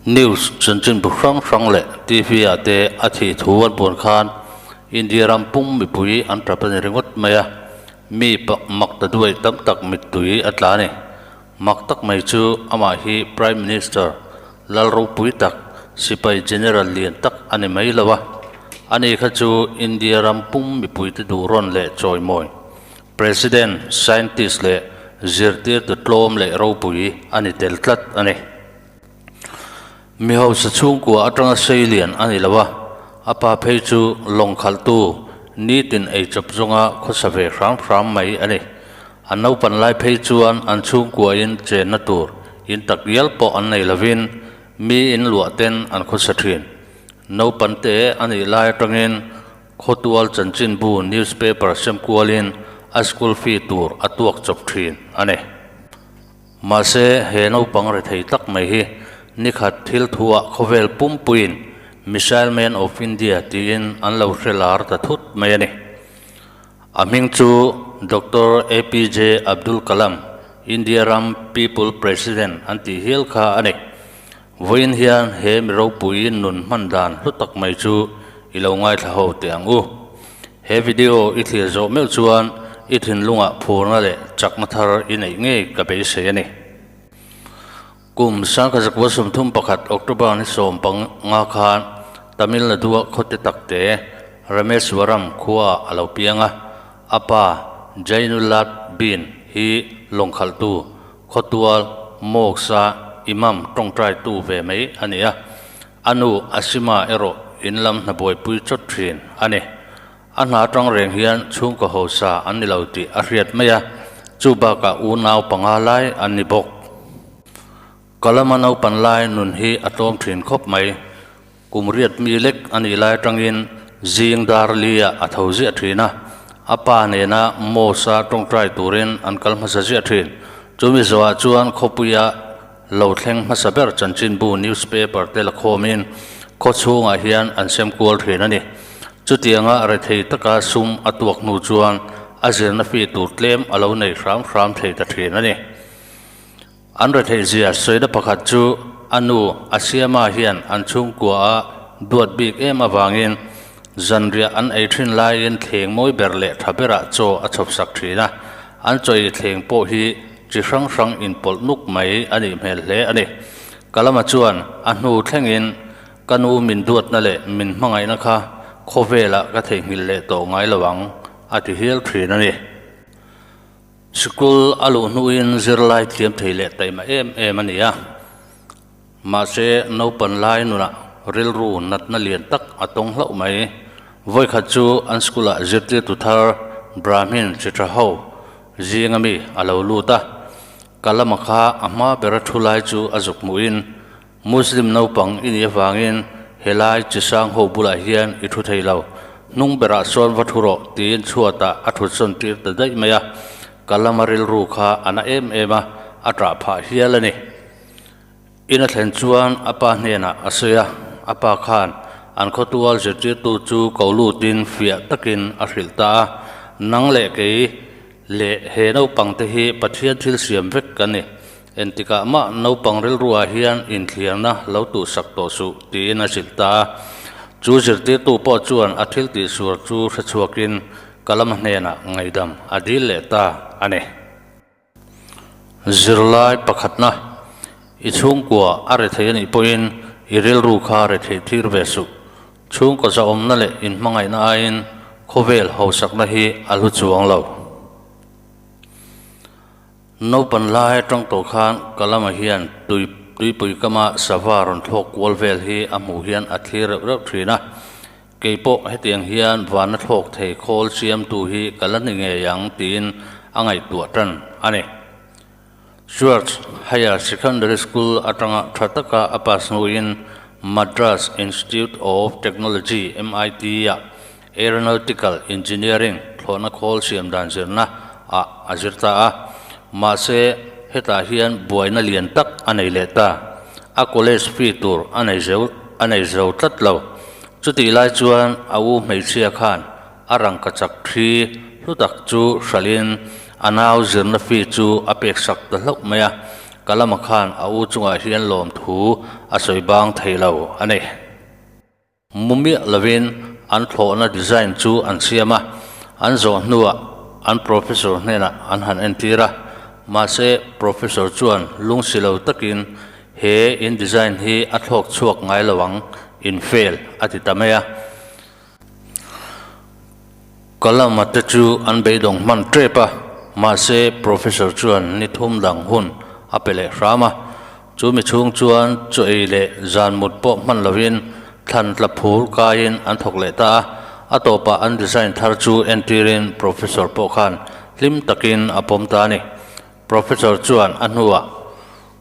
News chanchinbu hrang hrang leh TV ah te a thih thu an puan khan India ram pum mipui an tap a ni ringawt mai a, mi mak ta duai tam tak mittui a tla a ni. Mak tak mai chu amah hi Prime Minister lal ropui tak, sipai General lian tak a ni mai lo a, ani kha chu India ram pum mipuite duh rawn leh chawimawi President, Scientist leh zirtirtu tlawm leh ropui a ni tel tlat a ni. Mi hausa chhungkua atanga sei lian a ni lo a, a pa phei chu lawng khalhtu nitin eichawp zawnga khawsa ve hram hram mai a ni. An naupan lai phei chuan an chhungkuain chenna tur in tak ial pawh an nei lovin mi in luah ten an khawsa thin. Naupan te a nih lai atangin Khawtual chanchinbu newspaper sem kualin a school fee tur a tuak chawp thin a ni. Mahse, he naupang rethei tak mai hi nikhat thil thuah khawvel pumpuiin Missile Man of India tiin an lo hre lar ta thut mai a ni. A hming chu Doctor APJ Abdul Kalam, India ram People President an tih hial kha a ni. Vawiin hian he mi ropui nun hman dan hlu tak mai chu i lo ngaithla ho teh ang u. He video i thlir zawh meuh chuan i thinlungah phurna leh chakna thar i neih ngei ka beisei a ni. Kum sangkha 31 October ni 15 khan Tamil Nadu-a khawte takte Rameswaram khuaah a lo piang a, a pa Jainulabdeen Bin hi lawngkhalhtu Khawtual, Mosque-a Imam tawngtaitu ve mai a ni a, a nu Asima erawh in lam hna buaipui chawt thin a ni. A hna atang reng hian chhungkaw hausa an ni lo tih a hriat mai a, chu bakah unau panga lai an ni bawk. Kalama naupan lai nun hi a tlawm thin khawp mai. Kum riat mi lek a nih lai atangin zing dar lia a tho ziah thin a, a pa nena Mosque-a tawngtai turin an kal hmasa ziah thin. Chumi zawhah chuan khawpuia lo thleng hmasa ber chanchinbu, newspaper, te la khawmin khaw chhungah hian an sem kual thin a ni. Chutianga rethei taka sum a tuak hnu chuan a zirna fee tur tlem a lo nei hram hram thei ta thin a ni. An retheihzia sawina pakhat chu a nu Asiama hian an chhungkua a duat bik em avangin zanriah an ei thin laiin thleng mawi ber leh tha berah chaw a chhawpsak thin a, an chaw ei thleng pawh hi chi hrang hrang inpawlh nuk mai a nih hmel hle a ni. Kalama chuan a hnu thlengin ka nu min duatna leh min hmangaihna kha khawvelah ka theihnghilh leh tawh ngai lo ang a ti hial thin a ni. Sikul a luh hnuin zirlai thiam thei leh taima em em a ni a, mahse naupan lai nunah rilru natna lian tak a tawng hlauh mai. Vawikhat chu an school-ah zirtirtu thar Brahmin Chitra ho zinga mi a lo lut a, Kalama kha a hma bera thu lai chu a zuk hmuhin Muslim naupang i nih avangin helai chi sang ho bulah hian i thu thei lo. Hnung berah sawn va thu rawh tiin chhuatah a thut sawn tir ta daih mai a. Ka lama rilru kha a na em em a, a ṭah phah hial a ni. In a thlen chuan a pa hnenah a sawi a, a pa khan an khawtual zirtirtu chu ko lutin fiah takin a hrilh ta a, Nang leh kei leh he naupang te hi Pathian thil siam vek kan ni. Entikah mah naupang rilruah hian inthliarna lo tuhsak tawh suh tiin a zilh ta a. Chu zirtirtu pawh chuan a thil tihsual chu hre chhuakin Kalama hnenah ngaihdam a dil leh ta a ni. Zirlai pakhatna, I chhungkua a rethei a nih pawhin i rilru kha rethei thlir ve suh. Chhungkaw zahawmna leh inhmangaihna aiin khawvel hausakna hi a hlu chuang lo. Naupan lai atang tawh khan Kalama hian tui tuipui kama sava rawn thlawk kual vel hi a hmuh hian a thlir reuh reuh thin a. Kei pawh hetiang hian vana thlawk thei khawl siamtu hi ka la ni ngei ang tiin a ngaihtuah tan a ni. Schwartz Higher Secondary School atanga tha taka a pass hnuin Madras Institute of Technology, MIT, ah Aeronautical Engineering thlawhna khawl siam dan zirna ah a zir ta a, mahse hetah hian buaina lian tak a nei leh ta. A college fee tur a nei zo a nei zo tlat lo. Chutih lai chuan a u hmeichhia khan a rangkachak thi hlu tak chu hralhin a nau zirna fee chu a peksak ta hlauh mai a. Kalama khan a u chungah hian lawmthu a sawi bang thei lo a ni. Mu miah lovin an thlawhna design chu an siam a, an zawh hnuah an professor hnenah an han entir a. Mahse, professor chuan lungsi lo takin he in design hi a thlawk chhuak ngai lo ang, in fail a ti ta mai a. Kalama te chu an beidawng hman tep a, mahse professor chuan ni thum dang hun a pe leh hram a. Chu mi chhung chuan chaw ei leh zan mut pawh hman lovin thlan tla phur kaiin an thawk leh ta a, a tawpah an design thar chu entirin professor pawh khan hlim takin a pawm ta a ni. Professor chuan a hnuah,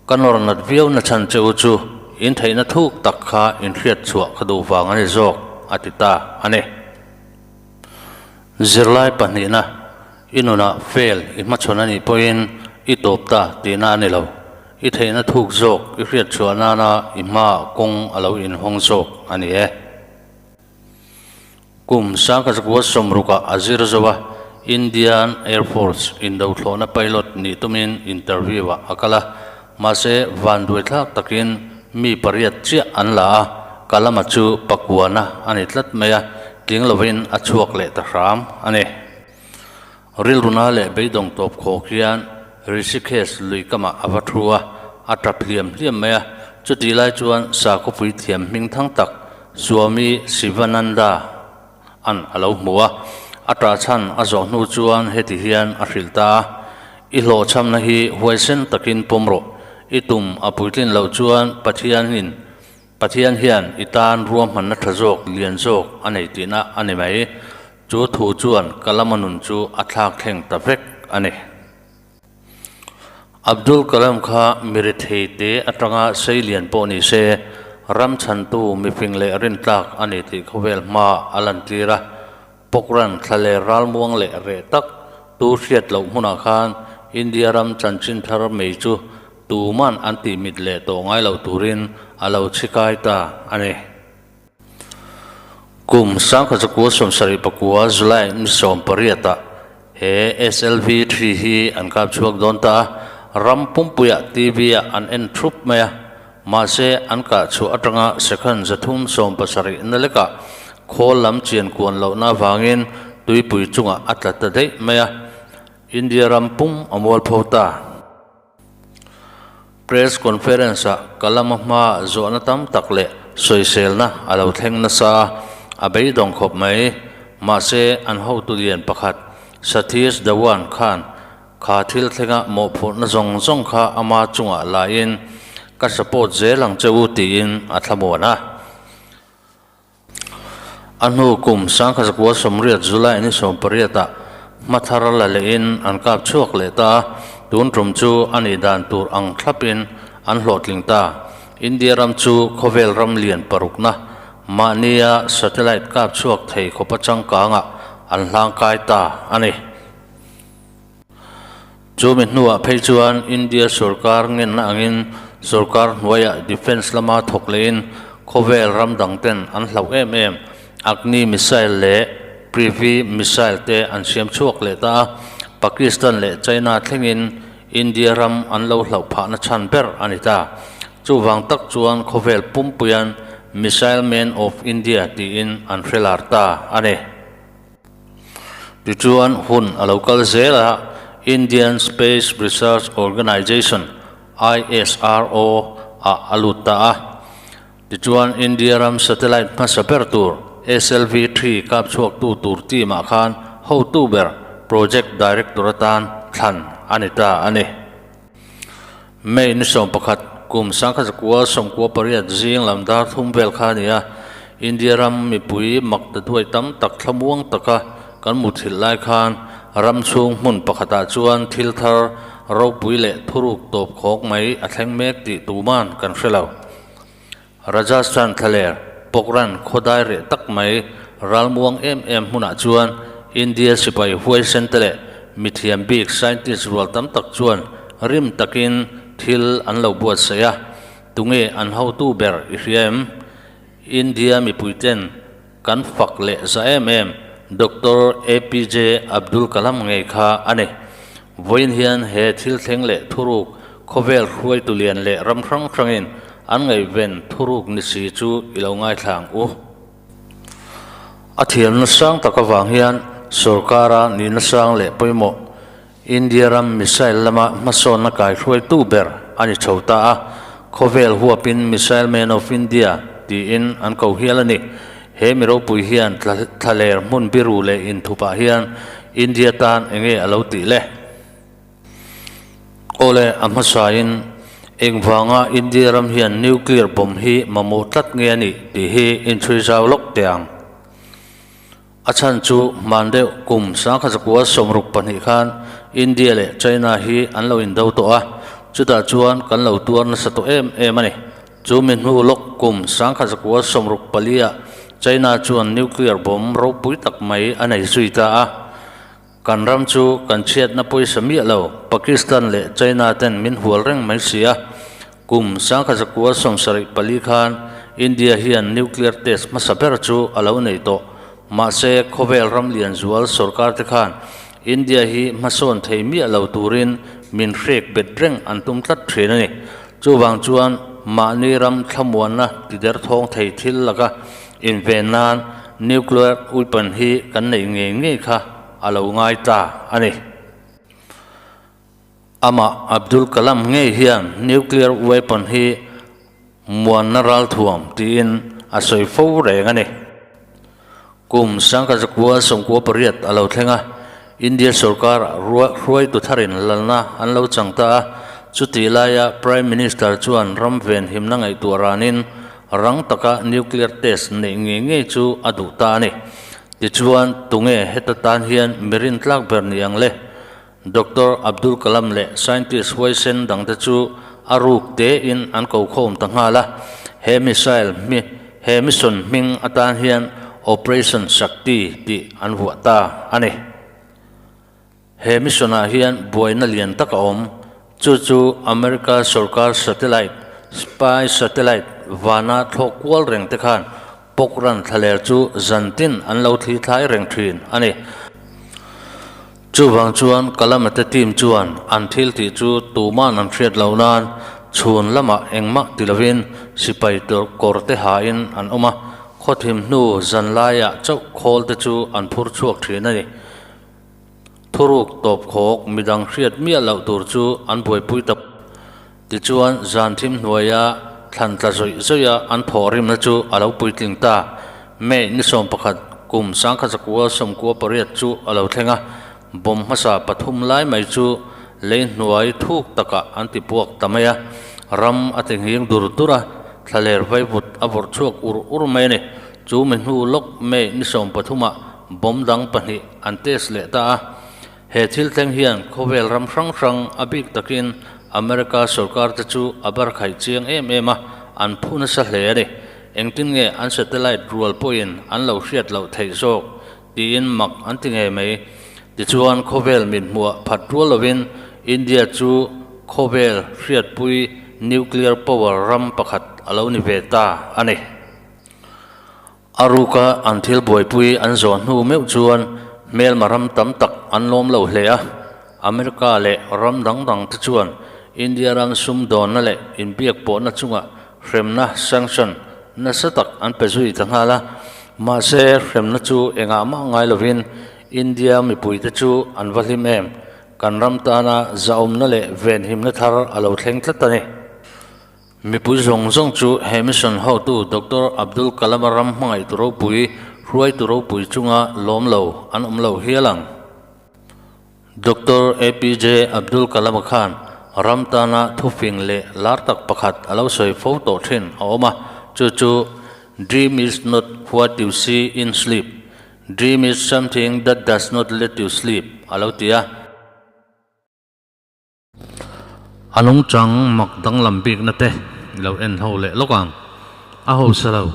Ka nawr nat viau na chhan che u chu in theihna thuk tak kha in hriat chhuah ka duh vang a ni zawk, a ti ta a ni. Zirlai pahnihna, I nunah fail i hmachhawn a nih pawhin i tawp ta tihna a ni lo. I theihna thuk zawk i hriat chhuah nana i hmaah kawng a lo inhawng zawk a ni e. Kum sangkazakua sawmrukah a zir zo a, Indian Air Force indothlawhna pilot nih tumin interview-ah a kal a, mahse vanduaithlak takin mi pariat chiah an la a, Kalama chu pakuana a ni tlat mai a, tling lovin a chhuak leh ta hram a ni. Rilruna leh beidawng tawp khawk hian Rishikesh lui kamah a va thu a, a tap hliam hliam mai a. Chutih lai chuan sakhawpui thiam hming thang tak Swami Sivananda an a lo hmu a. A tah chhan a zawh hnu chuan heti hian a hrilh ta a, I hlawhchhamna hi huaisen takin pawm rawh. I tum a puitlin loh chuan Pathianin Pathian hian i tan ruahmanna tha zawk lian zawk a nei tihna a ni mai. Chu thu chuan ka lama nun chu a thlak thleng ta vek a ni. Abdul Kalam kha mi rethei te atanga sei lian pawh ni se, ram chhantu mifing leh rintlak a ni tih khawvel hma a lantir a. Pawkran thla leh ralmuang leh reh tak tu hriat loh hmunah khan India ram chanchin thar mei chu tuman an tih mit leh tawh ngai loh turin a lo chhikai ta a ni. Kum sangkhatzakua sawmsarih pakua July ni sawmpariatah he SLV 3 hi an kap chhuak dawn ta a, ram pumpuiah TV-ah an en thup mai a, mahse an kah chhuah atanga second zathum sawmpasarih na lekah khawl lam chian kuan lohna avangin tuipui chungah a tla ta daih mai a, India ram pum a mualpho ta. Press conference-ah Kalama hmaa zawhna tam tak leh sawiselna a lo thleng nasa a, a beidawng khawp mai. Mahse, an hotu lian pakhat Satish Dhawan khan kha thil thlenga mawhphurhna zawng zawng kha ama chungah laiin, Ka support zel ang che u tiin a thlamuan a. A hnu kum sangkhazakua sawmriat July ni sawmpariatah hma thar la lehin an kap chhuak leh ta a, tun tum chu a nih dan tur ang thlapin an hlawhtling ta. India ram chu khawvel ram lian parukna mahnia satellite kap chhuak thei khawpa changkangah an hlangkai ta a ni. Chu mi hnuah phei chuan India sorkar ngenna angin sorkar hnuaiah defence lama thawk lehin khawvel ram dang ten an hlauh em em Agni missile leh Prithvi missile te an siam chhuak leh ta a, Pakistan leh China thlengin India ram an lo hlauh phahna chhan ber a ni ta. Chuvang tak chuan khawvel pumpuian Missile Man of India tiin an hre lar ta a ni. Tichuan hun a lo kal zel a, Indian Space Research Organisation, ISRO, ah a lut ta a. Tichuan India ram satellite hmasa ber tur SLV-3 kap chhuaktu tur team ah khan hotu ber Project Director atan thlan a ni ta a ni. May ni 11, kum sangkhazakua 98 zing lam dar thum vel kha a ni a, India ram mipui mak ta duai tam tak thlamuang taka kan muthilh lai khan ram chhung hmun pakhatah chuan thil thar ropui leh thuruk tawp khawk mai a thleng mek tih tuman kan hre lo. Rajasthan thlaler Pokhran khawdai reh tak mai ralmuang em em hmunah chuan India sipai huaisen te leh mithiam bik scientist rual tam tak chuan rim takin thil an lo buatsaih a, tunge an hotu ber i hria em? India mipuiten kan fak leh za em em Doctor APJ Abdul Kalam ngei kha a ni. Vawiin hian he thil thleng leh thuruk. Khawvel hruaitu lian leh ram hrang hrangin an ngaihven thuruk ni si chu i lo ngaithla ang u. A thiamna sang tak avang hian sorkara nihna sang leh pawimawh India ram missile lama hmasawnna kaihruaitu ber a ni chho ta a, khawvel huapin Missile Man of India tiin an ko hial a ni. He mi ropui hian thlaler hmun biru leh inthupah hian India tan enge a lo tih le? Awle, a hmasain engvanga India ram hian nuclear bomb hi mamawh tlat nge a nih tih hi inchhui zau lawk teh ang. A chhan chu hman deuh kum sangkhatzakua 62 khan India leh China hi an lo indo tawh a, chutah chuan kan lo tuar nasa tawh em em a ni. Chu mi hnu lawk kum 1964 ah China chuan nuclear bomb ropui tak mai a nei zui ta a. Kan ram chu kan chhiatna pawisa miah lo, Pakistan leh China ten min hual reng mai si a. Kum 1974 khan India hian nuclear test hmasa ber chu a lo nei tawh. Mahse, khawvel ram lian zual sorkar te khan India hi hmasawn thei miah lo turin min hrek bet reng an tum tlat thin a ni. Chuvang chuan mahni ram thlamuanna tiderthawng thei thil laka inven nan nuclear weapon hi kan neih ngei ngei kha a lo ngai ta a ni. Amah Abdul Kalam ngei hian nuclear weapon hi muanna ralthuam tiin a sawi fo reng a ni. Kum 1998 a lo thleng a, India sorkar hruaitu tharin lalna an lo chang ta a, chutih laia Prime Minister chuan ram venhimna ngaihtuah ranin rang taka nuclear test neih ngei ngei chu a duh ta a ni. Tichuan, tunge heta tan hian mi rintlak ber ni ang le? Doctor Abdul Kalam leh scientist huaisen dangte chu a ruk tein an ko khawm ta nghal a, he missile hmi he mission hming atan hian Operation Shakti tih an vuah ta a ni. He mission ah hian buaina lian tak a awm, chu chu America sorkar satellite, spy satellite, vana thlawk kual reng te khan Pawkran thlaler chu zantin an lo thli thlai reng thin a ni. Chuvang chuan Kalamate team chuan an thil tih chu tuman an hriat loh nan chhun lamah engmah ti lovin sipai kawr te hain an awm a, khawthim hnu zan laiah chauh khawl te chu an phur chhuak thin a ni. Thuruk tawp khawk midang hriat miah loh tur chu an buaipui ta. Tichuan zan thim hnuaia thlan tla zawih zawih a an thawh rimna chu a lo puitling ta. May ni 11 kum 1998 chu a lo thleng a, bomb hmasa pathum lai mai chu lei hnuai thuk takah an ti puak ta mai a, ram a ti nghing dur dur a, thlaler vaivut a vawrh chhuak ur ur mai a ni. Chu mi hnu lawk May ni 13 ah bomb dang pahnih an test leh ta a. He thil thleng hian khawvel ram hrang hrang a bik takin America sorkar te chu a bar khaih chiang em em a, an phu nasa hle a ni. Engtin nge an satellite rual pawhin an lo hriat loh theih zawk tiin mak an ti ngei mai. Tichuan khawvel mit hmuah phat rual lovin India chu khawvel hriatpui nuclear power ram pakhat a lo ni ve ta a ni. A ruka an thil buaipui an zawh hnu meuh chuan hmelma ram tam tak an lawm lo hle a, America leh ram dang dang te chuan India ram sumdawnna leh inbiak pawhna chungah hremna, sanction, nasa tak an pe zui ta nghal a. Mahse, hremna chu engah mah ngai lovin India mipuite chu an va hlim em? Kan ram tana zahawmna leh venhimna thar a lo thleng tlat a ni. Mipui zawng zawng chu he mission hotu Doctor Abdul Kalam-a ram hmangaihtu ropui, hruaitu ropui chunga lawm lo an awm lo hial ang. Doctor APJ Abdul Kalam-a khan ram tana thufing leh lar tak pakhat a lo sawi fo tawh thin a awm a, chu chu, Dream is not what you see in sleep, dream is something that does not let you sleep, a lo ti a. A nungchang mak danglam bikna te lo en ho leh lawk ang. A hausa lo.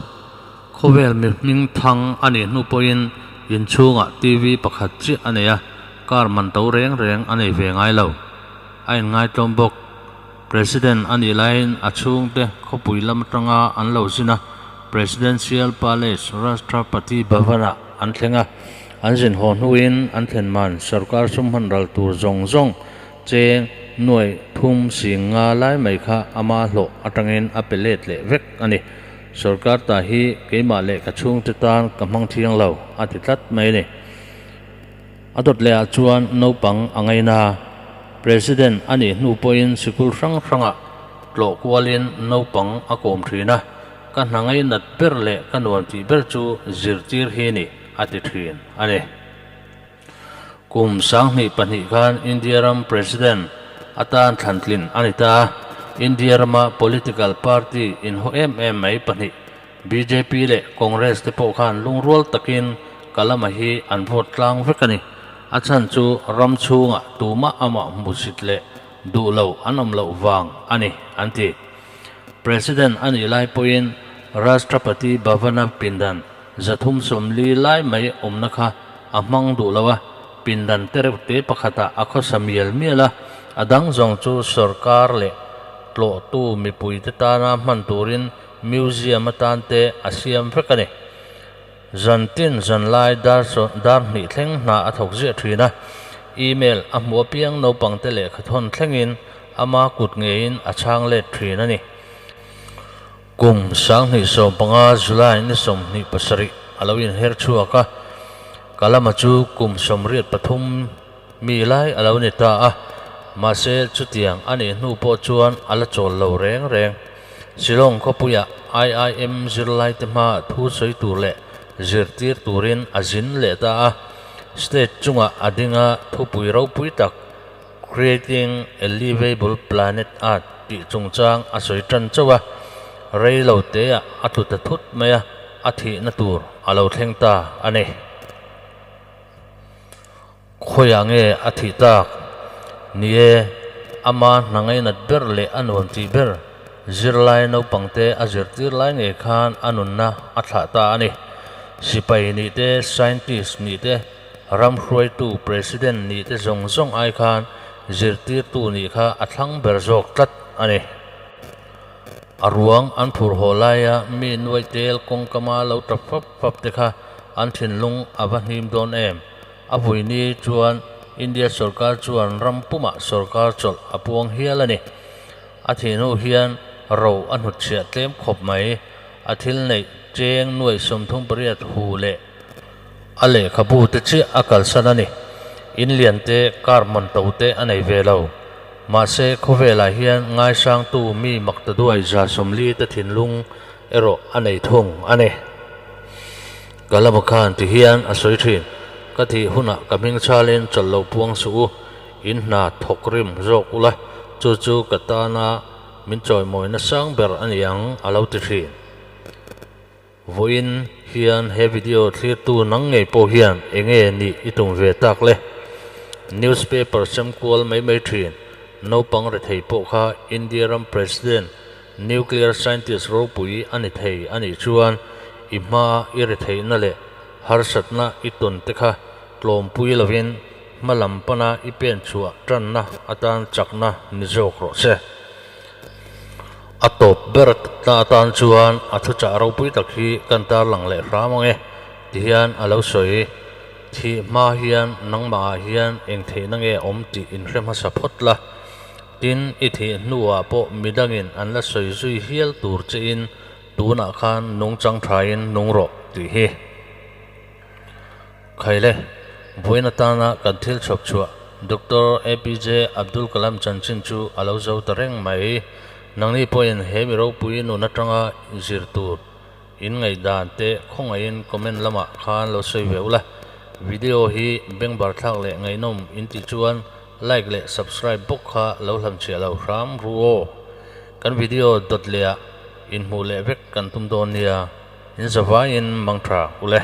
Khawvel mi hming thang a nih hnu pawhin inchhungah TV pakhat chiah a nei a, car man to reng reng a nei ve ngai lo. A inngaitawm bawk. President a nih laiin a chhungte khawpui lam atanga an lo zin a, Presidential Palace Rashtrapati Bhavan-ah an thleng a. An zin haw hnuin an thlen man sarkar sum hman ral tur zawng zawng cheng Nuai thum sing nga lai mai kha ama hlawh atangin a pe let leh vek a ni. Sorkar ta hi keimah leh ka chhungte tan ka hmang thiang lo a ti tlat mai a ni. A dawt lehah chuan naupang a ngaina. President a nih hnu pawhin sikul hrang hrangah tlawh kualin naupang a kawm thin a, ka hna ngainat ber leh ka nuam tih ber chu zirtir hi ni a ti thin a ni. Kum 2002 khan India ram President atan thlantlin a ni ta a, India rama political party inhaw em em mai pahnih bjp leh Congress te pawh khan lungrual takin Kalama hi an vote tlang vek a ni. A chhan chu ram chhungah tumah amah hmusit leh duh lo an awm loh vang a ni an ti. President a nih lai pawhin Rashtrapati Bhavana pindan 340 lai mai awmna kha a hmang duh lo a, pindan te reuh te pakhatah a khawsa mial mial a, a dang zawng chu sorkar leh tlawhtu mipuite tana hman turin museum atan te a siam vek a ni. Zan tin zan lai dar dar hnih thleng hna a thawk ziah thin a, email a hmuh apiang naupangte lehkha thawn thlengin ama kut ngeiin a chhang let thin a ni. Kum 2015 July ni 27 a lo inher chhuak a, Kalama chu kum 83 mi lai a lo ni ta a, mahse chutiang a nih hnu pawh chuan a la chawl lo reng reng. Shillong khawpuia IIM zirlaite hma thu sawi tur leh zirtir turin a zin leh ta a, stage chungah a ding a, thupui ropui tak Creating a Livable Planet Earth tih chungchang a sawi tan chauh a, rei lo teah a tlu ta thut mai a, a thihna tur a lo thleng ta a ni. Khawiah nge a thih tak? Ni e, ama hna ngainat ber leh a nuam tih ber, zirlai naupangte a zirtir lai ngei khan a nunna a thlah ta a ni. Sipai nih te, scientist nih te, Ram hruaitu President nih te zawng zawng ai khan zirtirtu nih kha a thlang ber zawk tlat a ni. A ruang an phur haw laia mi nuai tel kawngkama lo tap fap fap te kha an thinlung a va hnim dawn em? A vuini chuan India sorkar chuan ram pumah sorkar chawlh a puang hial a ni. A thih hnu hian ro a hnutchhiah tlem khawp mai. A thil neih cheng nuai 38 hu leh A lehkhabu te chiah a kalsan a ni. In lian te, car man to te a nei ve lo. Mahse, khawvelah hian ngaisangtu mi maktaduai 40 te thinlung erawh a nei thung a ni. Ka lama khan ti hian a sawi thin, Ka thih hunah ka hming chhalin chawlh lo puang suh u, in hna thawk rim zawk ula, chu chu ka tana min chawimawina sang ber a ni ang a lo ti thin. Vawiin hian he video thlirtu nang ngei pawh hian enge nih i tum ve tak le? Newspaper sem kual mai mai thin, naupang rethei pawh kha India ram President, Nuclear Scientist ropui a ni thei a nih chuan i hma i retheihna leh harsatna i tawn te kha tlawmpui lovin hma lam pana i pen chhuah tanna atan chakna ni zawk rawh se. A tawp ber ta atan chuan a thuchah ropui tak hi kan tarlang leh hram ang e ti hian a lo sawi. Thih hma hian nangmahah hian eng theihna nge awm tih inhre hmasa phawt la. Tin, i thih hnuah pawh midangin an la sawi zui hial tur chein tunah khan nungchang thain nung rawh tih hi. Khaile, vawiin atana kan thil chhawp chhuah Doctor APJ Abdul Kalam chanchin chu a lo zo ta reng mai. Nangni pawhin he mi ropui nun atanga zir tur in ngaihdan te khawngaihin comment lamah khan lo sawi ve ula. Video hi bengbar thlak leh ngaihnawm in tih chuan like leh subscribe bawk kha lo hlamchhiah lo hram ru aw. Kan video dawt lehah inhmuh leh vek kan tum dawn nia. In zavaiin mangtha ule.